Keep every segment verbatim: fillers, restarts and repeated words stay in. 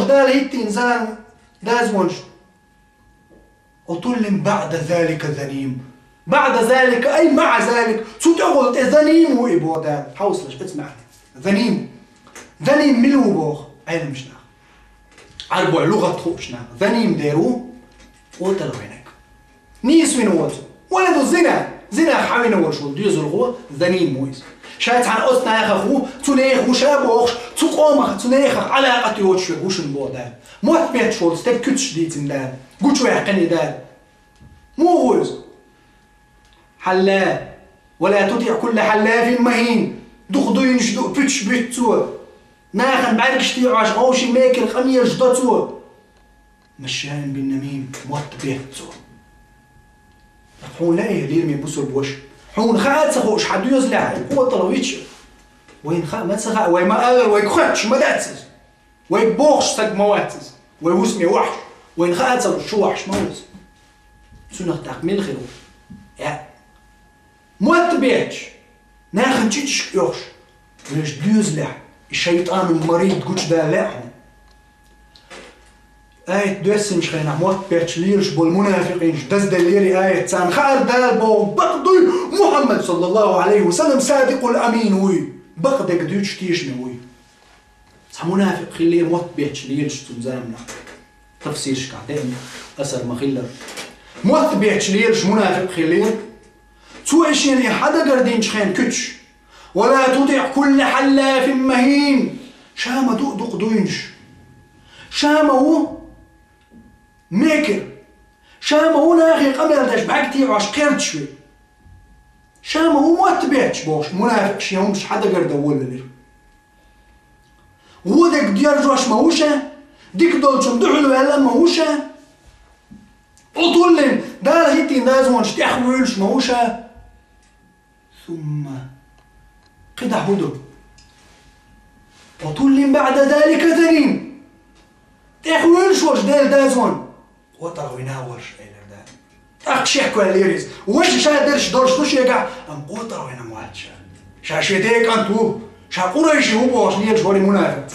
Дала хӀиттийна зан, дазвонаш. عتل بعد ذلك زنيم. بعد ذلك أي مع ذلك. Цу тӀехула тӀе заним ву и боху Дала. Хьовсалаш, эца маьӀна. Заним. Заним мила ву боху Ӏеламнаха. Ӏарбойн лугӀат хуучу наха. Заним дер ву, къотӀар вайнарг. Нийса вина воцу. Вай ду зина. Зина хьавина волуш волу доьзалхо, заним ву иза. Ша цхьана оцу нахах ву, цу нехан ву ша бохуш, цу къомах, цу нехах Ӏалакъат йоцуш верг ву шуна боху Дала. Мотт бетташ волу стаг куьцаш дийцина Дала. Гучуваьккхина Дала. Муха ву иза? Хьалла. ولا تطع كل حلاف مهين. Дукха дуйнаш ду, пуьташ буьту цо. Нахана бӀаьргаш тӀе Ӏаш, гӀовши мекира къамелаш до цо. مشاء بنميم, мотт бетту цо. Хьуна лаьий, лераме бусурба ваша? Хьуна хаа ца хууш, хьан доьзалехь и къотӀал вича? Вайна хаа ма ца хаьа, вай ма аллара, вайга хоьттуш ма дац иза. Вайга бохуш стаг ма вац иза. Вай хӀусаме вахьаш, вайна хаа ца хууш, шу вахьаш ма ву иза. Цунах тӀаккха мила хир ву? Э. Мотт бетташ, нахана чӀичӀашка оьхуш, вешан доьзалехь и шайтӀанул марид гучудала лаьа хьуна. Аят доьссинчу хенахь мотт бетташ лелаш болу мунафикъинаш дазделлера и аят. Царна хаьара Дала боху бакъ дуй, Мухьаммад, саллаллаху Ӏалайхи ва саллам, садикъул амин вуй, бакъдерг дуьйцуш тешаме вуй. Цхьа мунафикъ хиллера мотт бетташ лелаш цунна заманахь. Тафсиршкахь деана асар ма-хиллара. Мотт бетташ лелаш мунафикъ хиллера. Цо и шена и хьан дагардинчу хенан куьцаш. ولا تطع كل حلاف مهين. Ша ма ду дукха дуйнаш. Ша ма ву мекар. Ша ма ву нахе къамел деш бӀаьрг тӀе Ӏаш кхердаш верг. Ша ма ву мотт бетташ бохуш, мунафикъ шен хӀумаш хьан дагардан волавелира. Вон дерг доьржош ма ву ша, дика долчунна дуьхьал ваьлла ма ву ша. Ӏутуллин, Дала хӀиттийна дазвонаш тӀехвуьйлуш ма ву ша. Сумма. КхидӀа хӀун ду? Ӏутуллин баӀда залика заним. ТӀехвуьйлуш волуш Делан дазвон. КъотӀар вина а волуш, элира Дала. ТӀаккха шек ваьллера иза. Вайша ша дерш долуш ду шегахь, амма къотӀар вина ма вац ша. Ша шен ден кӀант ву, ша къурайши ву бохуш лелаш вара и мунафикъ.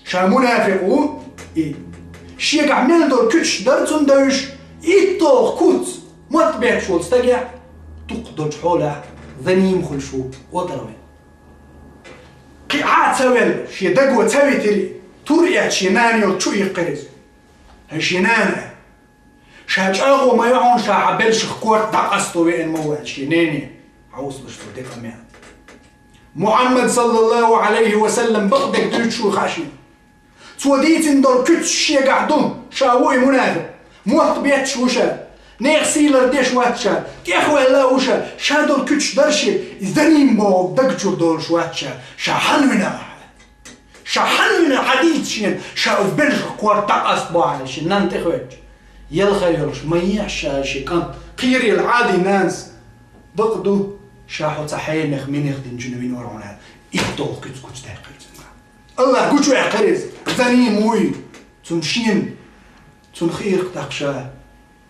Ша мунафикъ ву и. Шегахь мел долу куьцаш дара цунна девзаш, итталгӀа куц, мотт бетташ волу стагехь, дукха долчу хьолехь, заним хуьлуш ву, къотӀар вина. Кхин а ца велла, шен даго ца витира, тур эцна шен нана йолчу чу иккхира иза. ХӀай шен нана, ша чӀагӀо ма йо хьуна, ша хьан белшах корта дӀакъасто веана ма ву аьлла шен нене, хьовсалаш цо декъа мел. Мухьаммад, саллаллаху Ӏалайхи ва саллам, бакъдерг дуьйцуш ву хаьа шена. Цо дийцина долу куьцаш шегахь ду, ша ву и мунафикъ. Мотт бетташ ву ша. Нехан сий лардеш вац ша. ТӀехваьлла а ву ша. Ша долу куьцаш дара шен. И заним боху даг чуьра долуш вац ша. Ша хьан вина ахьа? Ша хьан вина хьан дийца шена? Ша оцу белшах корта дӀакъаста бохьа шен нанна тӀехветташ. Елхар йолуш, ма ехьа ша шен кӀант. Кхерийла Ӏадий нанас. Бакъ ду, ша хьо цхьа хьенех, минех динчунна вина вара хьуна аьлла. ИтталгӀа куьц гучудаьккхира цуьнга. Аллах гучуваьккхира иза. Заним вуй. Цунна шена, цунна хиирх тӀаккха ша.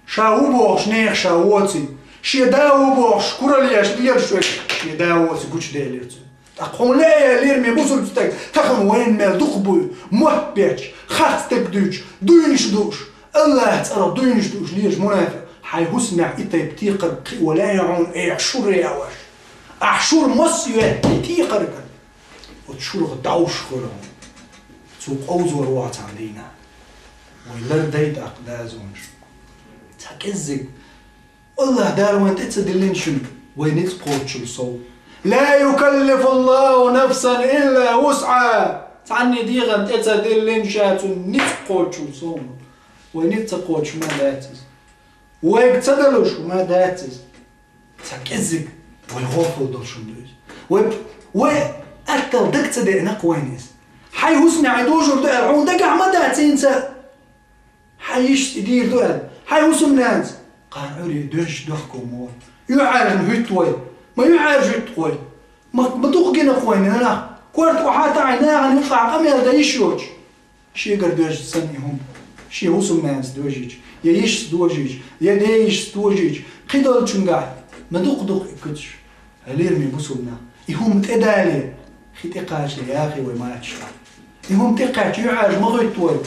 Ша ву бохуш, нехан ша воций. Шен да ву бохуш, куралла еш лелаш верг, шен да воций гучуделира цунна. ТӀаккха хьуна лаьа, лераме бусурба стаг, тахана вайна мел дукха буй, мотт бетташ, харц дерг дуьйцуш, дуйнаш дууш, Аллахьан цӀарах дуйнаш дууш лелаш мунафикъ. Хьайн хӀусамехь и тайпа текхарг кхио лаьа хьуна, эх, шура яа ваша. Ахь шура массо а йоьттий текхаргана. Оцу шурах дӀовш хуьлу. Цо къовзор ву хьо цхьана дийнахь. Вай лардай тӀаккха дазонаш. Цхьа кӀеззиг. Аллах Дала вайна тӀе ца диллина шуна, вай ницкъ кхоччул сов. لا يكلف الله نفسا إلا وسعها. Цхьанне дегӀан тӀе ца диллина ша цунна ницкъ кхоччул сов. Вай ницкъ ца кхочуш ма дац иза. Вайга ца далуш ма дац иза. Цхьа кӀеззиг вай гӀопал долуш хӀума ду иза. Вай, вай аттал даг ца деана-кх вайна иза. Хьайн хӀусамехь дужур ду аьлла, хьуна дагахь ма дац хӀинца. Хьайн йишас и дийр ду аьлла. Хьайн хӀусамнанас. Кхана Ӏуьйре доьжна дохко ма вара. ЮьхьӀаьржина хӀуьтту вай. Ма юьхьӀаьржа хӀуьтту-кх вай. Ма, ма дукха гина-кх вайна нах. Корта охьа а таӀийна, нахана юкъахь къамел дан йиш йоцуш. Шегара доьжна санна и хӀума. Шен хӀусамнанас дожийча, я йишас дожийча, я ден йишас дожийча, кхидолчуьнгахь, ма дукха ду-кх и куьцаш. Хьалера, мин бусулба нах. И хӀума тӀедале, хи тӀекхачале яхе вай мачаш. И хӀума тӀекхаьчча юьхьӀаьржа ма гӀуьтту вай.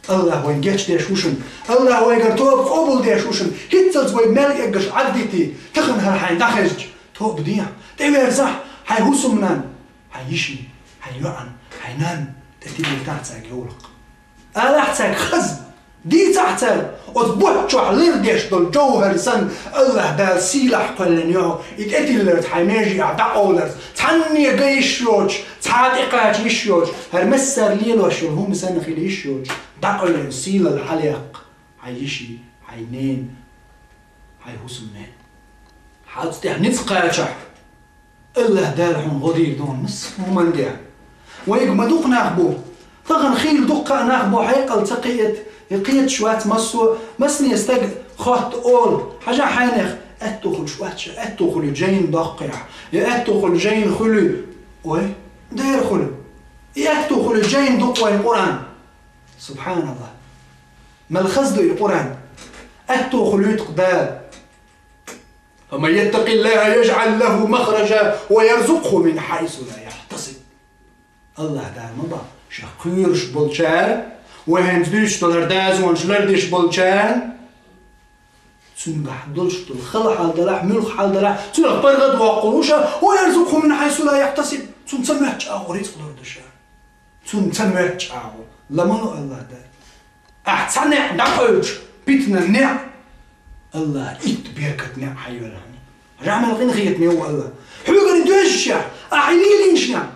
АллахӀ вайна гечдеш ву шуна. АллахӀ вайгара тоба къобалдеш ву шуна. ХӀинццалц вай мел эггаш Ӏаддитий, тахан хӀара хьайна дӀахезча, тоба дехьа, тӀеверзахь, хьайн хӀусамнанна, хьайн йишин, хьайн йоӀан, хьайн нанна тӀетиллийтахь цаьрга йовлакх. Алахь цаьрга хаза, дийцахь цаьрга, оцу бутт чохь лардеш долу жовхӀар санна, АллахӀ Дала сийлахь кхоьллина ю хьо, и тӀетилларца хьайн меже ахь дӀакъовларца, цхьанне ган йиш йоцуш, цхьа тӀекхача йиш йоцуш, хӀара массара лелош йолу хӀума санна хила йиш йоцуш, дӀакъевлина сийлалла хьалекха хьайн йишин, хьайн ненан, хьайн хӀусамненан. Хьан цу тӀехь ницкъ кхачахь, АллахӀ Дала хьуна гӀо дийр ду хьуна массо а хӀуманна тӀехь. Вайга ма дукха нах бу. Тахана хийла дуккха а нах бу, хьекъал ца кхиийта, я кхеташ вац массо а, массане стаг хотту олу: «Хьажахь хьайнех, аьтту хуьлуш вац ша, аьтту хуьлу жайна доккхехь, я аьтту хуьлу жайна хуьлу». Ой, дера хуьлу. И аьтту хуьлу жайна ду-кх вайн Къуръан. СубхьаналлахӀ. Мел хаза ду и Къуръан. Аьтту хуьлуьйту-кх Дала. «فمن يتق الله يجعل له مخرجا ويرزقه من حيث لا يحتسب». АллахӀ Дала ма боху, шех кхоьруш болчара, вай хӀинца дуьйцуш долу хӀара дозанаш лардеш болчарна, цуьнгахь долуш долу хала хьал далахь, муьлхха хьал далахь, цунах паргӀат воккхур ву ша, «ويرزقه من حيث لا يحتسب». Цунна ца моьттуш агӀор рицкъ лур ду ша. Цунна ца моьттуш агӀор. Ла ма ло АллахӀ Дала. Ахь цхьа неӀ дӀакъевлча, питанан неӀ, АллахӀа итт беркат неӀ хьайоьллу хьуна. Хьажахь мел къинхетаме ву АллахӀ. Хьоьгара доьжначех, ахь и лелийначех,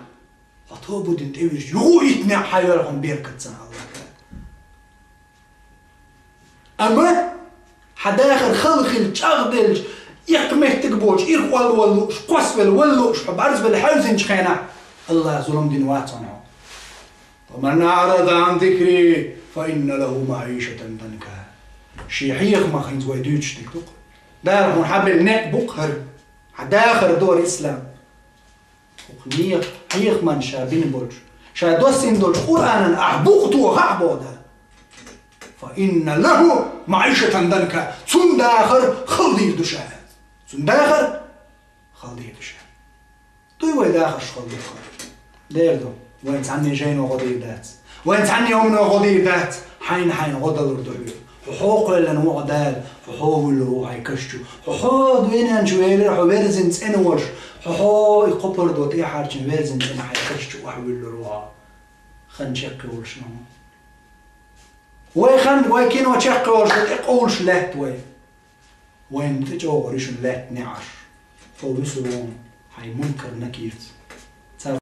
хьо тоба дина тӀевирзича, юха итт неӀ хьайоьллу хьуна беркат санна АллахӀ Дала. Амма хьан дахар хала хилла, чӀагӀделча, иккха меттиг боцуш, ирхъолла вала лууш, кхоссавелла вала лууш, хьо бӀарзвелла хьаьвзинчу хенахь, АллахӀа зулам дина вац хьуна хьо. «ومن أعرض عن ذكري فإن له معيشة ضنكا». Шен хьехамах хӀинца вай дуьйцуш дерг ду-кх. Дала хьуна хьабелла некъ бу-кх хӀара. Хьан дахар ду хӀара ислам. ХӀокху некъа хьехаман ша бина болчу, ша доссийна долчу Къуръанан ахь букъ тохахь, боху Дала. «فإن له معيشة ضنكا». Цунна дахар хала дийр ду ша. Цунна дахар хала дийр ду ша. Дуй вай дахарш хала духар? Дера ду. Вайн цхьанне жайно гӀо дийр дац. Вайн цхьанне хӀумано гӀо дийр дац. Хьайна-хьайна гӀо далур ду хьоьга. Хьо хьо кхоьллина ву Дала, хьо хьо вуьллур ву хьайн каш чу. Хьо хьо дуьнен чу велира, хьо верзина цӀена волуш. Хьо хьо и кхо пардо тӀехьарчина верзина цӀена хьайн каш чу охьавуьллур ву хьо. Хан чекхйолуш ма ву. Вай хан, вай кино чекхйолуш ду, тӀекъовлуш лаьтта вай. Вайна тӀечӀогӀур ю шуна лаьтта неӀарш. Хьо вуьсур ву хьайн Мункар-Накирца.